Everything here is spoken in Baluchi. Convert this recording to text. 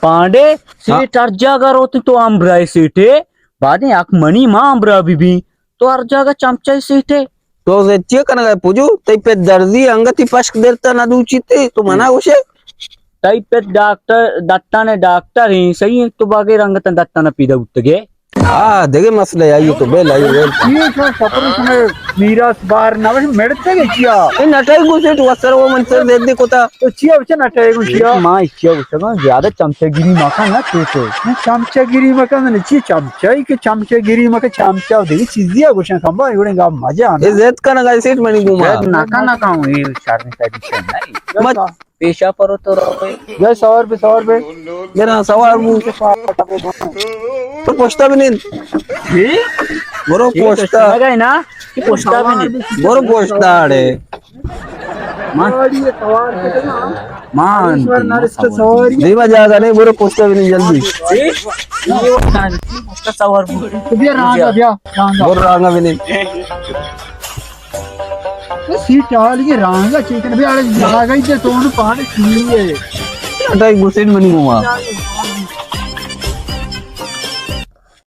پانڈے، ہاں۔ سیٹ ہر جاگہ روت، تو امبرائے سیٹے، بعد یک منی ماں امبرا بی بی، تو ہر جاگہ چمچہ سیٹے۔ تو زیت چی کنگا پجو؟ تئی پہ درزی انگتی پشک درتا نہ دوچیتے، تو منا گوشے؟ تئی پہ ڈاکٹر، دتان ڈاکٹر ہیں، صحیح ہے، تو باگے رنگت دتان پیدا بوتگے۔ ہاں، دیگه مسئلہ آئی تو بیل آئی بیل۔ چی کا سپر تمہیں میراث بار نہ وش مڑتے گے چیا؟ اے نٹائی گوشے تو وسر وہ من سر دے دے کوتا۔ تو چیا بچے نٹائی گوشیا؟ ما چیا بچے زیادہ چمچہ گیری مکن نہ تو تو۔ چمچہ گیری مکن نہ چی چمچہ ای کہ چمچہ گیری مکن چمچہ دیگه چیزی ہے گوشن کم با گوڑے گا مزہ آنا۔ اے زیت کا نہ گا سیٹ منی گوما۔ زیت نہ کا نہ کا ہوں، یہ شرم کا دیشن نہیں۔ مت پیشا پرو تو رو۔ جائے سوار پہ، سوار پہ۔ میرا سوار بو۔ تو پوچھتا بھی نہیں۔ جی؟ برو پوچھتا۔ لگا ہے نا کہ پوچھتا بھی نہیں۔ برو پوچھتا اڑے۔ مان۔ مان۔ دیما جاگا نہیں، برو پوچھتا بھی نہیں جلدی۔ جی؟ پوچھتا سوار بو۔ تو بیا رانگا، بیا رانگا۔ برو رانگا بھی نہیں۔ سیٹ آلی کے رانگا چیکن بیا رانگا ہی تے تو پانے کیے۔ اٹائی گسین منی گوما۔